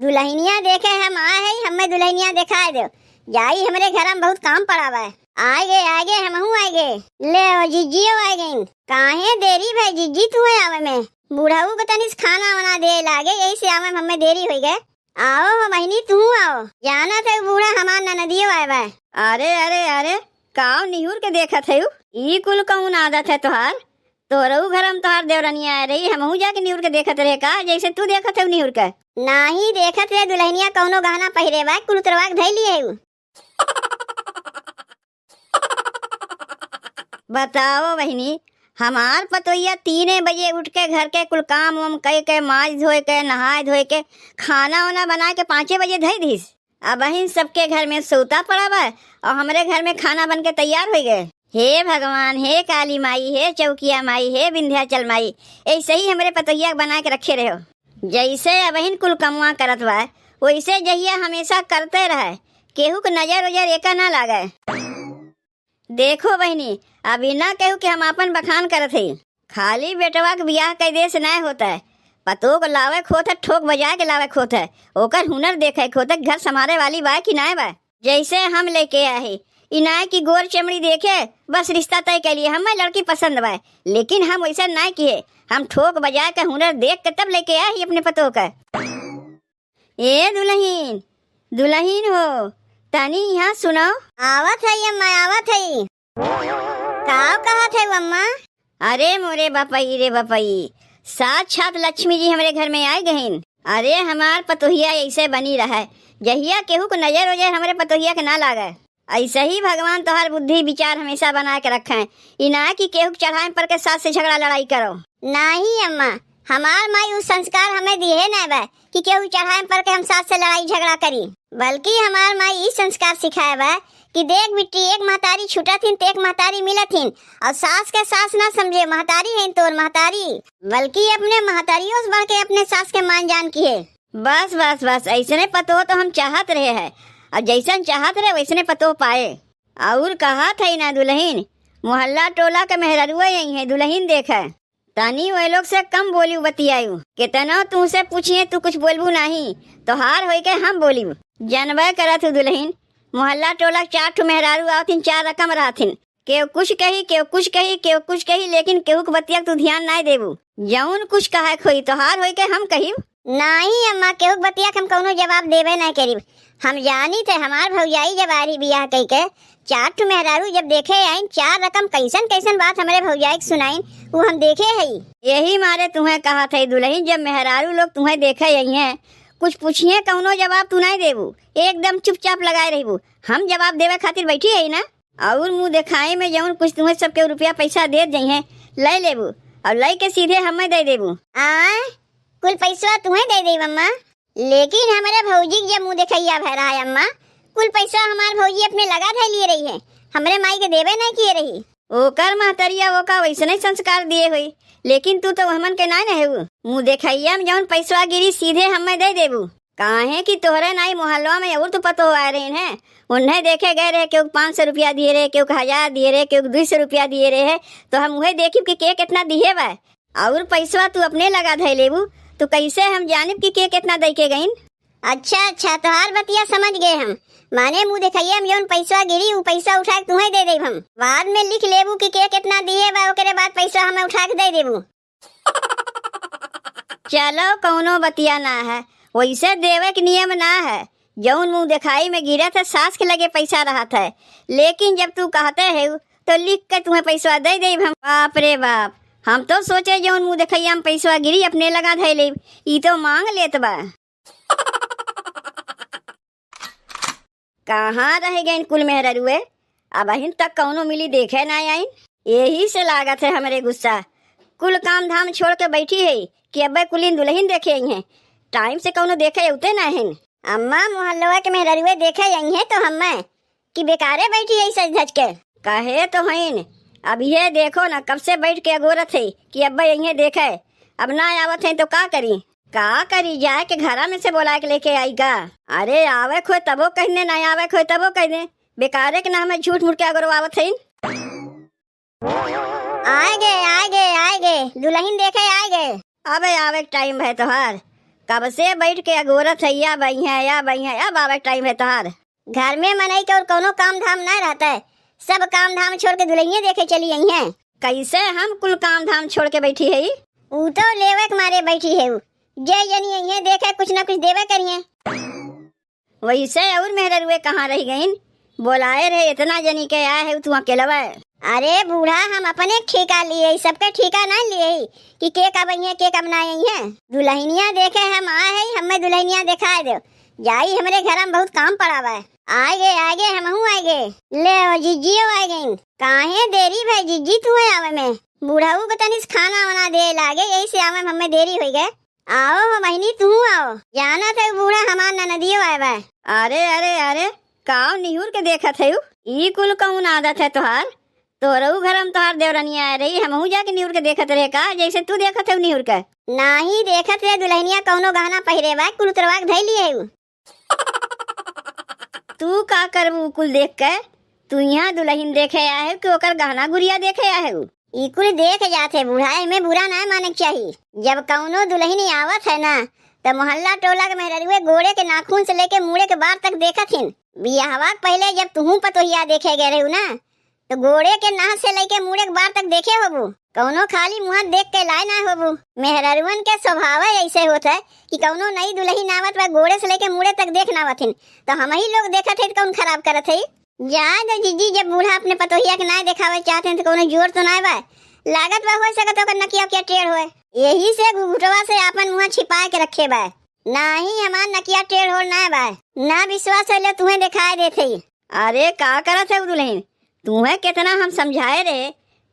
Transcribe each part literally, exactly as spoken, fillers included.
दुलहिनिया देखे हम आए हई, हमें दुलहिनिया देखाए देउ। जाई, हमरे घर में बहुत काम पड़ा बा। आए गे, आए गे, हमहू आए गे। ले ओ, जिज्जियो आए गइन। काहे देरी भई जिज्जी तुहे आवे में? बुढ़ऊ के तनिस खाना वाना दे लागे, यही से आवे में हमें देरी होइ गए। आओ हो बहिनी, तू आओ। जानत है बूढ़ा हमार ननदियो आए बा। अरे, अरे, अरे, काव निहुर के देखत है? ई कुल कौन आदत है तोहार? तोहरऊ घर में तोहार देवरनिया आए रही, हमहू जाके निहुर के देखत रहे का, जैसे तू देखत है निहुर के? नाही देखत रे दुलहिनिया, कौनो गहना पहिरे बा, कुल उतरवा के धई लिए है। बताओ बहिनी, हमार पतोहिया तीने बजे उठ के घर के कुल काम वाम कइ के, माज धोए के, नहाए धोए के, खाना वाना बना के पाँचे बजे धइ दिस। अबहिन सबके घर में सोता पड़ा बा और हमरे घर में खाना बन के तैयार होइ गए। हे भगवान, हे काली माई, हे चौकिया माई, हे विंध्याचल माई, ऐसे ही हमरे पतोहिया के बना के रखे रहो। जैसे अबहिन कुल कमवा करत बा, वैसे जहिया हमेशा करते रहे, केहू के नजर उजर एका ना लागे। देखो बहिनी, अभी ना केहू के हम आपन बखान करत हई। खाली बेटवा के बियाह कइ दे से नाय होत है, पतोह के लावे के होत है, ठोक बजाए के लावे के होत है, ओकर हुनर देखे के होत है, घर संभारे वाली बा कि नाय बा। जैसे हम लेके आए हई, ई नाय कि गोर चमड़ी देखे बस रिश्ता तय कइ लिए, हमें लड़की पसंद बा, लेकिन हम वैसे नाय किए, हम ठोक बजाए के हुनर देख के तब लेके आए हई अपने पतोह के। ए दुलहिन, दुलहिन हो, तनी यहाँ सुनो। आवत है अम्मा, आवत है। काव कहत है अम्मा? अरे मोरे बपई रे बपई, साक्षात लक्ष्मी जी हमरे घर में आए गहिन। अरे हमार पतोहिया ऐसे बनी रहे, जहिया केहू के नजर ओजर हमरे पतोहिया के ना लागे। ऐसे ही भगवान तोहार बुद्धि विचार हमेशा बना के रखे। ई ना कि केहू के चढ़ाए पर के सास से झगड़ा लड़ाई करो। नाही अम्मा, हमार माई उ संस्कार हमें दिहे ना बा कि केहू चढ़ाए पर के हम सास से लड़ाई झगड़ा करी, बल्कि हमार माई ई संस्कार सिखाए बा कि देख बिट्टी, एक महतारी छूटत हिन, त एक महतारी मिलत हिन, और सास के सास ना समझे, महतारी है तोर महतारी, बल्कि अपने महतारियों से बढ़ के अपने सास के मान जान किहे। बस, बस, बस, ऐसने पतोह तो हम चाहत रहे हैं, और जैसन चाहत रहे वैसने पतोह पाए। और कहत है ना दुलहिन, मोहल्ला टोला के मेहररुआ यही है, दुलहिन देखे। तनी वह लोग से कम बोलिउ बतियाइउ, केतनो तुहसे पूछिए तू कुछ बोलबू नाही, तोहार होई के हम बोलिउ। जनबे करत हूँ दुलहिन, मोहल्ला टोला के चार ठो मेहरारू आवथिन, चार रकम रहथिन, केहू कुछ कही, केहू कुछ कही, केहू कुछ कही, लेकिन केहू के बतिया के तू ध्यान नाय देबू। जौन कुछ कहे के होई, तोहार होई के हम कहिब। नाही अम्मा, केहू के बतिया के हम कौनो जवाब देबे नाय करिब। हम जानी थे हमार भौजाई जब आ रही बियाह कई के, चार ठो मेहरारू जब देखे आइन, चार रकम कैसन कैसन बात हमरे भौजाई के सुनाइन, उ हम देखे हई। यही मारे तुहें कहत हई दुलहिन, जब मेहरारू लोग तुहें देखे अइहें, कुछ पूछिए, कौनो जवाब तू नाय देबू, एकदम चुपचाप लगाए रहबू। हम जवाब देवे खातिर बैठी हई ना। और मुँह देखाई में जौन कुछ तुहें सबके रुपया पैसा देत जइहें, लइ लेबू, और लइ के सीधे हमें दे देबू। आय, कुल पैसवा तुहें दे देब अम्मा, लेकिन हमरे भौजी के जे मुँह देखइया भय रहा है अम्मा, कुल पैसवा हमार भौजी अपने लगा धइ लिए रही है, हमरे माई के देबे नाय किए रही। ओकर महतरिया ओका वैसने संस्कार दिए होई, लेकिन तू तो हमन के नाय न हेऊ। मुँह देखइया में जौन पैसवा गिरी सीधे हमें दे देबू। काहे कि तोहरे नाई मोहल्लवा में और तो पतोह आए रहिन हैं, उन्हें देखे गए रहे, केहू के पाँच सौ रुपया दिए रहे, केहू के हजार दिए रहे, केहू के दुई सौ रुपया दिए रहे, तो हम उहे देखिब कि के कितना दिए बा। और पैसवा तू अपने लगा धइ लेबू, तो कैसे हम जानिब कि के कितना दइ के गइन? अच्छा, अच्छा, तोहार बतिया समझ गए हम। माने मुँह देखइया में जौन पैसवा गिरी, उ पैसा उठा के तुहें दे देब हम। बाद में लिख लेबू कि के कितना दिए बा, ओकरे बाद पैसा हमें उठा के दे देबू। चलो, कौनो बतिया ना है, वैसे देवे के नियम ना है। जौन मुँह देखाई में गिरत है, सास के लगे पैसा रहत है, लेकिन जब तू कहते है, तो लिख के तुहें पैसा दे देब हम। बाप रे बाप, हम तो सोचे जौन मुँह देखइया में पैसा गिरी, अपने लगा धइ लेब, ई तो मांग लेत बा। कहाँ रह गइन कुल मेहररुए? अबहिन तक कौनो मिली देखे ना आइन। यही से लागत है हमरे गुस्सा। कुल काम धाम छोड़ के बैठी है कि अब्बे कुलिन दुलहिन देखे आई हैं। टाइम से कौनो देखे अउते ना हैं। अम्मा, मोहल्लवा के मेहररुए देखे आई हैं तो हम्मे कि बेकारे बैठी है सज धज के। कहे तो हइन, अब ये देखो ना, कब से बैठ के अगोरत है कि अब्बे यहीं देखे। अब ना आवत हैं तो का करी? का करी, जाए के घरा में से बोला के लेके आई का? अरे आवे खोए तबो कहि दे, ना आवे खोए तबो कहि दे। बेकारे के ना हमें झूठ मूठ के अगरवावत हइन। आए गे, आए गे, आए गे, दुलहिन देखे आए गे। अबे आवे के टाइम भय तोहार, कब से बैठ के अगोरत है, या बइहैं, या बइहैं, अब आवे टाइम है तोहार। घर में मनई के और कौनो काम धाम ना रहता है, सब काम धाम छोड़ के दुल्हनिया देखे चली आई हैं। कैसे हम कुल काम धाम छोड़ के बैठी है? ऊ तो लेवे के मारे बैठी है ऊ। जे जनी अइहैं देखे, कुछ ना कुछ देवे करिहैं। वैसे और मेहररुए कहाँ रह गईन? बोलाए रहे इतना जनी के, आए है तू अकेलवा। अरे बूढ़ा, हम अपने ठेका लिए, सबके ठेका ना लिए कि के कब अइहैं, के कब ना अइहैं। दुल्हनिया देखे हम आए है, हमें दुल्हनिया दिखाए दो। जाई, हमरे घर में बहुत काम पड़ा बा। आए गे, आए गे, हमहू आए गे। ले ओ, जिज्जियो आए गईन। काहे देरी भई जिज्जी तुहे आवे में? बूढ़ऊ के तनिस खाना वाना दे लागे, यही से आवे में हमें देरी होई गए। आओ हो बहिनी, तू आओ। जानत है बूढ़ा हमार ननदियो आए बा। अरे, अरे, अरे, काव निहुर के देखत है? ई कुल कौन आदत है तोहार? तोहरऊ घर में तोहार देवरनिया आए रही, हमहू जाके निहुर के देखत रहे का, जैसे तू देखत है निहुर के? नाही देखत रहे दुल्हनिया कौनो गहना पहिरे बा, कुल उतरवा के धई लिए है। तू का करबू कुल देख के? तू यहाँ दुल्हन देखे आए हो कि ओकर गहना गुरिया देखे आए हो? ई कुल देख जात है बूढ़ा, एमे बुरा ना माने के चाही। जब कौनो दुल्हन आवत है ना, त मोहल्ला टोला के मेहररुए गोड़े के नाखून से लेके मूड़े के बार तक देखत हिन। बियाहवा के पहले जब तुहू पतोहिया देखे गए रहू ना, तो गोड़े के नाह से लेके मूड़े के बार तक देखे होबू। कौनो खाली मुँह देख के लाए ना होबू। मेहररुअन के स्वभाव ऐसे होत है कि कौनो नई दुल्हन आवत बा, गोड़े से लेके मूड़े तक देख ना आवत हिन, तो हम ही लोग देखत है तो कौन खराब करत है? जाए दो जिज्जी, जब बूढ़ा अपने पतोहिया के ना देखावे चाहत हैं तो कौनो जोर तो ना बा। लागत बा हो सकत ओकर नकिया उकिया टेढ़ होए, यही से घुघुटवा से आपन मुँह छिपाए के रखे बा। नाही, हमार नकिया टेढ़ होल ना बा। ना विश्वास होले तुहें देखाए देत हई। अरे का करत है दुल्हन, तुहें कितना हम समझाए रे,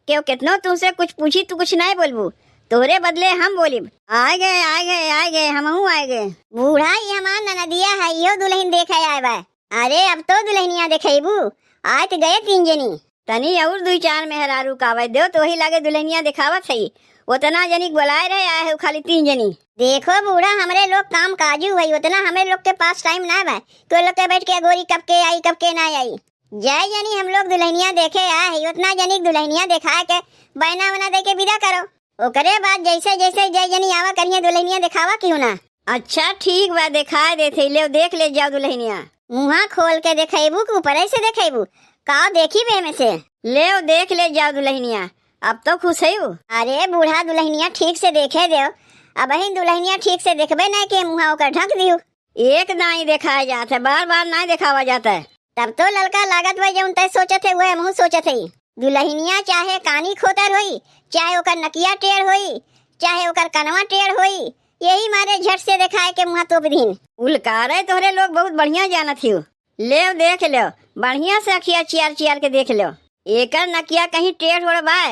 केहू कितनो तुमसे कुछ पूछी तू कुछ नहीं बोलबू, तोहरे बदले हम बोलिब। आए गए, आए गए, आए गए, हमहू आए गए। बूढ़ा, ई हमार ननदिया है, इहो दुल्हन देखे आए बा। अरे अब तो दुल्हनिया देखेबू, आए तो गए तीन जनी। तनी और दुई चार मेहरारू कावे दो, तो वही लागे दुल्हनिया देखावत है। उतना जनी के बोलाए रहे, आए हो खाली तीन जनी। देखो बूढ़ा, हमरे लोग काम काजू है, उतना हमरे लोग के पास टाइम ना बा। तो लोग के बैठ के अगोरी कब के आई, कब के ना आई। जय जनी हम लोग दुल्हनिया देखे आए है, उतना जनी के दुल्हनिया देखा के बहना वना दे के विदा करो। ओकरे बाद जैसे जैसे जय जनी आवा करिए दुल्हनिया देखावा क्यों ना। अच्छा ठीक बा, देखाए देत है, लेव देख ले जाओ दुल्हनिया। मुँहा खोल के देखेबू कि ऊपर से देखेबू? का देखी बे में से? लेव देख ले जाओ दुल्हनिया, अब तो खुश है। अरे बूढ़ा, दुल्हनिया ठीक से देखे देव, अब ही दुल्हनिया ठीक से देखबे नहीं के मुँहा ओकर ढक दियो। एक दाई देखाए जात है, बार बार नहीं देखावा जाता है। तब तो ललका लागत बा, जौन तय सोचत है वह हमहू सोचत है। दुल्हनिया चाहे कानी खोतर होई, चाहे ओकर नकिया टेढ़ होई, चाहे ओकर कनवा टेढ़ होई, यही मारे झट से देखाए के मुँह तोप दीन। उलकारे तोहरे लोग बहुत बढ़िया जानत हियो। लेव देख लेव, बढ़िया से अखिया चियार चियार के देख लेव। एकर नकिया कहीं टेढ़ ओढ़ बा,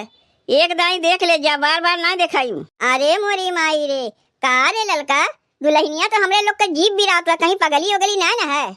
एक दाई देख ले जा, बार बार ना देखाई। अरे मोरी माई रे, का रे ललका, दुल्हनिया तो हमरे लोग के जीभ बिरात बा, कहीं पगली ओगली ना ना है।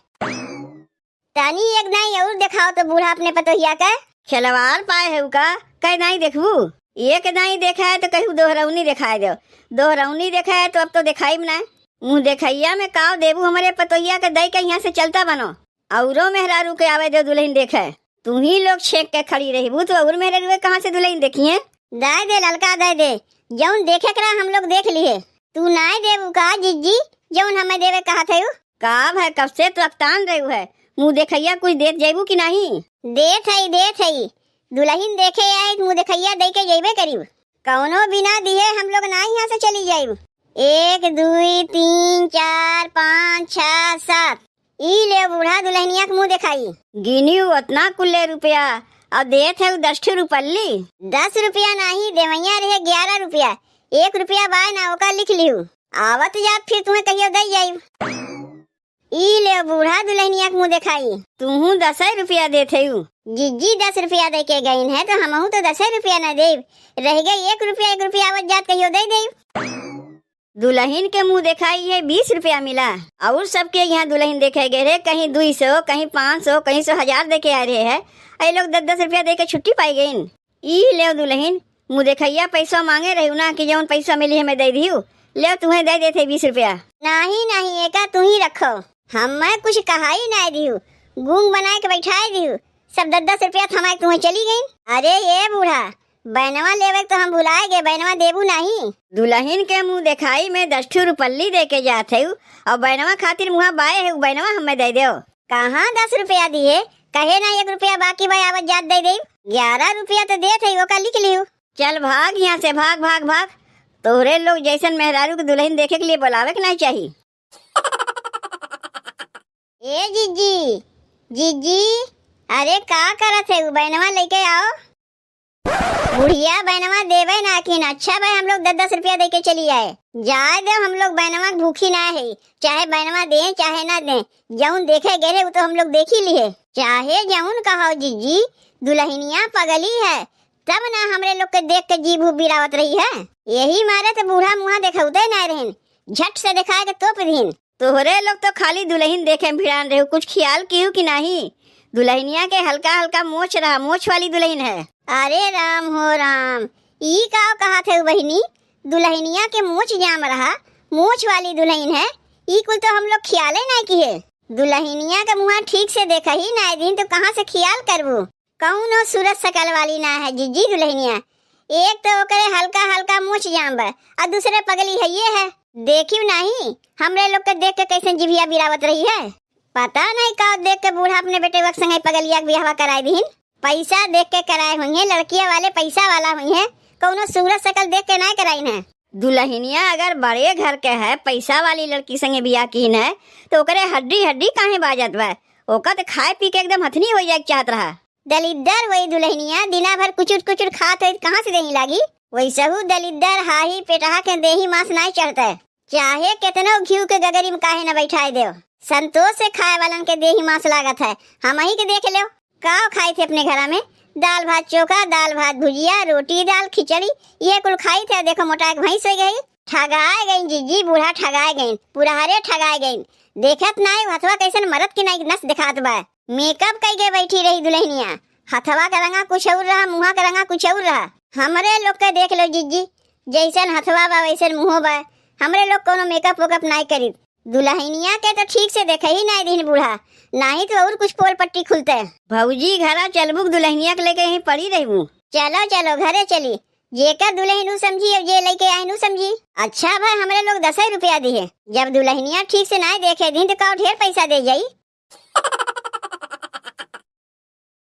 तनी एक दाई और देखाओ तो बूढ़ा अपने पतोहिया के। खेलवार पाए है का? कई दाई देखबू? एक दाई देखा है तो कहू दोहरौनी देखाए दो। दोहरौनी देखा है तो अब तो देखाई ना। मुँह देखैया में काव देबू हमरे पतोहिया के, दई के यहाँ से चलता बनो। औरो मेहरारू के आवे दो दुल्हन देखे। तू ही लोग छेक के खड़ी रहबू तो और मेहरारू कहाँ से दुल्हन देखिए? दे दे ललका, दे दे। जौन देखे करा हम लोग देख लिए। तू नाय देबू का जिज्जी, जौन हमें देवे कहा थे? का है, कब से तो अकतान रहू है, मुँह देखैया कुछ देत जइबू कि नहीं? देत हई, देत हई, दुल्हन देखे आए, मुँह देखैया दे के जइबे करीब। कौनो बिना दिए हम लोग ना यहाँ से चली जाइब। एक, दुई, तीन, चार, पाँच, छः, सात। ई ले बूढ़ा दुल्हनिया के मुँह देखाई। गिनी उतना कुल्ले रुपया, और देत है उ दस ठो रुपल्ली। दस रुपया नहीं, देवैया रहे ग्यारह रुपया, एक रुपया बाय ना, ओका लिख लिहू। आवत जात फिर तुम्हें कहियो दे जाइब। ई ले बूढ़ा दुल्हनिया के मुँह देखाई। तूहू दसे रुपया देत है। जिज्जी दस रुपया दे के गईन है तो हमहू तो दसे रुपया न देब। रह गई एक रुपया, एक रुपया आवत जात कहियो दे देब। दुल्हन के मुँह देखाई है बीस रुपया मिला, और सबके यहाँ दुल्हन देखे गए रहे, कहीं दुई सौ, कहीं पाँच सौ, कहीं सौ हजार दे के आ रहे हैं। ये लोग दस दस रुपया दे के छुट्टी पाई गईन। ई लेव दुल्हन, मुँह देखैया पैसा माँगे रही ना कि जौन पैसा मिली हमें दे दिहू, लेव तुम्हें दे देते बीस रुपया। नहीं, नहीं, एका तू ही रखो, हमें कुछ कहाई नहीं दिहू, गूंग बनाए के बैठाए दिहू, सब दस दस रुपया थमाए तुम्हें चली गईन। अरे ये बूढ़ा, बैनवा लेवे तो हम भुलाए गए, बैनवा देबू नाही? दुलहिन के मुँह देखाई में दस ठू रुपल्ली दे के जात है, और बैनवा खातिर मुँहा बाए है, उ बैनवा हमें दे देव। कहाँ दस रुपया दिए, कहे ना एक रुपया बाकी बा, आवत जात दे देब। ग्यारह रुपया तो देत है, ओका लिख लिहू। चल भाग यहाँ से, भाग, भाग, भाग। तोहरे लोग जैसन मेहरारू के दुलहिन देखे के लिए बोलावे के नहीं चाही। ए जिज्जी, जिज्जी, अरे का करत है, उ बैनवा लेके आओ। बुढ़िया बैनवा देवे ना किन, अच्छा भाई हम लोग दस दस रुपया दे के चली आए। जाए दे, हम लोग बैनवा के भूखी ना है, चाहे बैनवा दे चाहे ना दे, जौन देखे गए रहे उ तो हम लोग देखी लिए। चाहे जौन कहो जिज्जी, दुलहिनिया पगली है, तब ना हमरे लोग के देख के जीभ उभ बिरावत रही है। यही मारे तो बूढ़ा मुँहा देखौते ना रहन, झट से देखाए के तोप दीन। तोहरे लोग तो खाली दुलहिन देखे में भिड़ान रहे, कुछ ख्याल किहू कि नाही? दुलहिनिया के हल्का हल्का मोछ रहा, मोछ वाली दुलहिन है। अरे राम हो राम, ई का कहत है बहिनी? दुलहिनिया के मोछ जाम रहा, मोछ वाली दुलहिन है, ई कुल तो हम लोग ख्याले ना किहे। दुलहिनिया के मुँहा ठीक से देखा ही ना दिन तो कहाँ से ख्याल करबू? कौनो सूरत सकल वाली ना है जिज्जी दुलहिनिया। एक तो ओकरे हल्का हल्का मोछ जाम बा, और दूसरे पगली है ये है। देखियो नाही, हमरे लोग के देख के कैसे जिभिया बिरावत रही है। पता नहीं का देख के बूढ़ा अपने बेटे वक संगे पगलिया के बियाहवा कराए दीन। पैसा देख के कराए हुई है, लड़किया वाले पैसा वाला हुई है, कौनो सूरत सकल देख के नहीं कराइन है। दुलहिनिया अगर बड़े घर के है, पैसा वाली लड़की संगे बियाह कीन है, तो ओकरे हड्डी हड्डी काहे बाजत बा? ओका तो खाए पी के एकदम हथनी हो जाए के चाहत रहा। दलिद्दर होई दुलहिनिया, दिना भर कुचुर कुचुर खात होई, कहाँ से देही लागी? वैसहू दलिद्दर हाही पेटहा के देही मांस नाई चढ़ते। चाहे केतनो घिउ के गगरी में काहे न बैठाए देव, संतोष से खाए वालन के देही मांस लागत है। हमही के देख लेव, का खाई थे अपने घरा में? दाल भात चोखा, दाल भात भुजिया, रोटी दाल, खिचड़ी, ये कुल खाई थे। देखो मोटा एक भैंस हो गई। ठगाए गई जिज्जी, बूढ़ा ठगाए गई, पुरहरे ठगाए गई। देखत नाई हथवा कैसन मरद के नाई नस दिखात बा। मेकअप कई के बैठी रही दुलहिनिया, हथवा का रंगा कुछ और रहा, मुँहा का रंगा कुछ और रहा। हमरे लोग के देख लो जिज्जी, जैसन हथवा बा वैसन मुँहो बा। हमरे लोग कोनो मेकअप वेकअप नाई करी। दुलहिनिया के तो ठीक से देखे ही नाई दिन बूढ़ा, नाही तो और कुछ पोल पट्टी खुलते। भौजी घरा चलबुक दुलहिनिया के लेके यहीं पड़ी रहबू। चलो चलो घरे चली, जेकर दुलहिन उ समझी और जे लेके आइन उ समझी। अच्छा भाई हमरे लोग दस रुपया दिहे, जब दुलहिनिया ठीक से नाई देखे दिन तो का ढेर पैसा दे जाई।